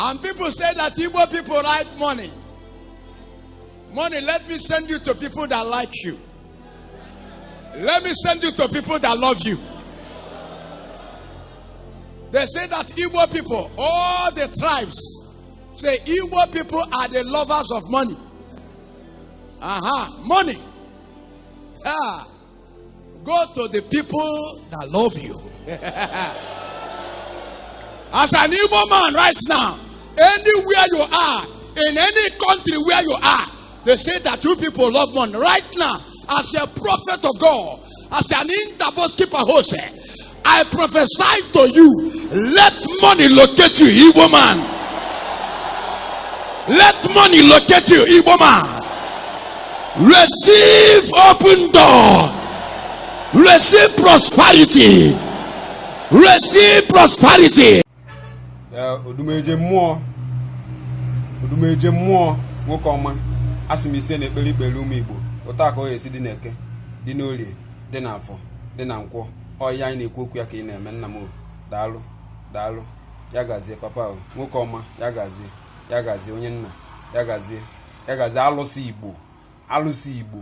And people say that Igbo people like money. Money, let me send you to people that like you. Let me send you to people that love you. They say that Igbo people, all the tribes, say Igbo people are the lovers of money. Aha, money. Ah, go to the people that love you. As an Igbo man right now, anywhere you are, in any country where you are, they say that you people love money. Right now, as a prophet of God, as an Indaboski Bahose, I prophesy to you, let money locate you, Igbo man. Let money locate you, Igbo man. Receive open door. Receive prosperity. Receive prosperity. Ee, odumeje mmụọ, odumeje mmụọ, nwoke ọma, asị m ise na ekpere ikpere ụmụ Igbo ụta ka ọ ga-esi dị n'Eke, dị n'Orie, dị n'Afọ, dị na Nkwọ. Ọ ihe anyị na-ekwu okwu ya ka ị na-eme, nna m o. Daalụ, daalụ, ya gazie, papa o. Nwoke ọma, ya gazie, ya gazie, onye nna, ya gazie, ya gazie. Alụsị Igbo, alụsị Igbo.